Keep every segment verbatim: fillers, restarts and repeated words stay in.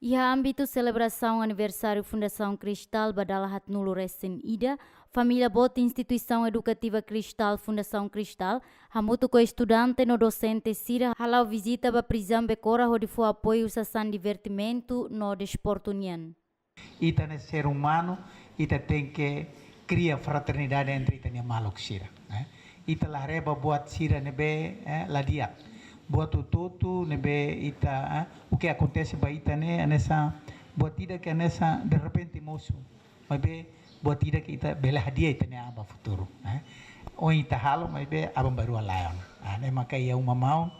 Iha ámbitu selebrasaun aniversáriu Fundasaun Cristal ba dala haatnulu resin ida, família boot instituisaun edukativa Cristal, Fundasaun Cristal, hamutuk ho estudante no dosente sira hala'o vizita ba prizaun Becora hodi fó apoiu sasán divertimentu no desportu nian. Ita ne'e ser umanu, ita tenke kria fraternidade entre ita-nia maluk sira, eh. Ita la haree ba buat sira ne'ebé, eh, la di'ak. Buat hotu-hotu ne'ebé ita, eh, o que acontece ba ita ne'e hanesan buat ida ke hanesan derrepente mosu. Maibé buat ida ke ita bele hadi'a ita-nia aban futuru, eh. Ohin ita halo, maibé aban-bainrua laiha ona. Ah, ne'e maka iha uma maun,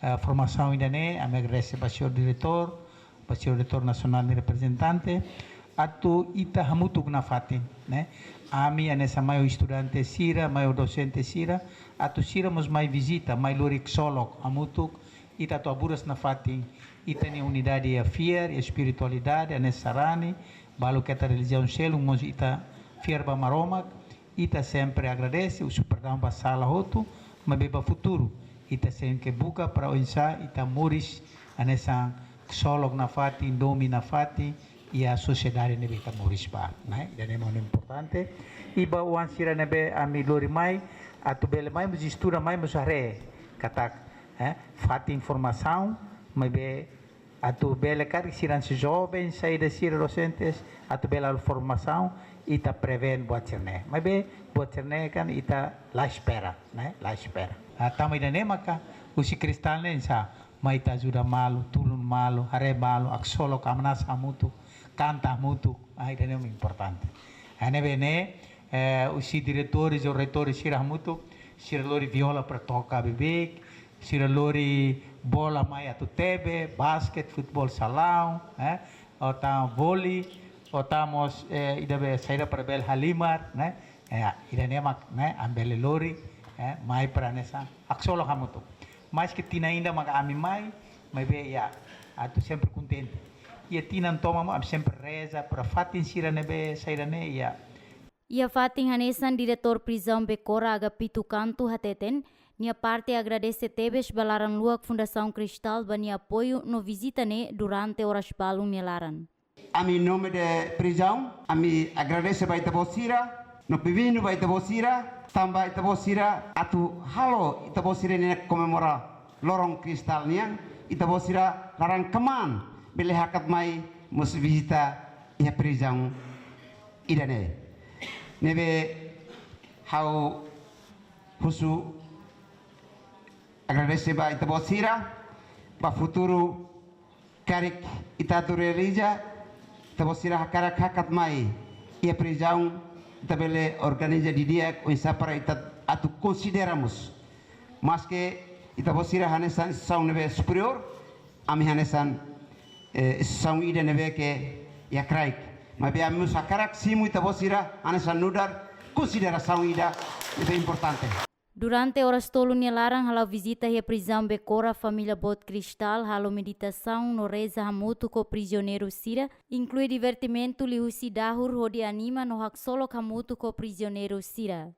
eh, formasaun ida-ne'e, ami agradese ba señór diretór, ba señór diretór nasionál nia reprezentante, atu ita hamutuk nafatin, ne'e. Ami hanesan mai ho estudante sira, mai ho dosente sira, atu sira mós mai vizita, mai lori ksolok hamutuk, ita atu aburas nafatin ita-nia unidade iha fiar, iha espiritualidade, hanesan sarani, balu keta relijiaun seluk mós ita fiar ba Maromak, ita sempre agradese, husu perdaun ba sala hotu, maibé ba futuru ita tenke buka para oinsá ita moris hanesan ksolok nafatin, domin nafatin iha sosiedade ne'ebé ita moris ba, ne'e? Ida-ne'e mak importante. I ba oan sira ne'ebé ami lori mai, atu bele mai mós estuda, mai mós haree katak, eh, fatin formasaun, maibé atu bele karik sira-nia joven saida sira dosentes atu bele halo formasaun, ita prevene buat sira-ne'e. Maibé buat sira-ne'e kan ita la espera, ne'e? La espera. Ah, tanba ida-ne'e maka husi Cristal ne'e hanesan mai ita ajuda malu, tulun malu, haree malu, ksolok, hamnasa hamutuk, kanta hamutuk, ah, ida-ne'e importante. Ah, ne'ebé ne'e, eh, husi diretores ou reitores sira hamutuk, sira lori viola para toka beibeik, sira lori bola mai atu tebe, basket, futeból salaun, eh, ou tan voli, ou tan mós, eh, ida be saida para bele halimar, ne'e? Eh, ida-ne'e mak, ne'e, ami bele lori, eh, mai para hanesan ksolok hamutuk. Maske tinan ida maka ami mai, maibé iha, atu sempre kontente. Iha tinan tomak mós ami sempre reza para fatin sira ne'ebé saida ne'e, iha. Iha fatin hanesan, diretór prizaun Becora Agapito Canto hateten, nia parte agradese tebes ba laran-luak Fundasaun Cristal ba nia apoiu no vizita ne'e durante oras balun nia laran. Ami, em nome de prizaun, ami agradese ba ita-boot sira, no benvindu ba ita-boot sira, tanba ita-boot sira atu halo ita-boot sira-nia komemora loron Cristal nian, ita-boot sira laran kmaan bele hakat mai mós vizita iha prizaun ida-ne'e. Ne'ebé ha'u husu agradese ba ita-boot sira, ba futuru karik ita atu realiza, ita-boot sira hakarak hakat mai iha prizaun, ita bele organiza didi'ak oinsá para ita atu konsidera mós. Maske ita-boot sira hanesan instituisaun ne'ebé superiór, ami hanesan, eh, instituisaun ida ne'ebé ke iha kraik. Maibé ami mós hakarak simu ita-boot sira hanesan nu'udar konsiderasaun ida ne'ebé importante. Durante oras tolu nia laran hala'o vizita iha prizaun Becora, família boot Cristal halo meditasaun no reza hamutuk ho prizioneiru sira, inklui divertimentu liuhusi dahur hodi anima no haksolok hamutuk ho prizioneiru sira.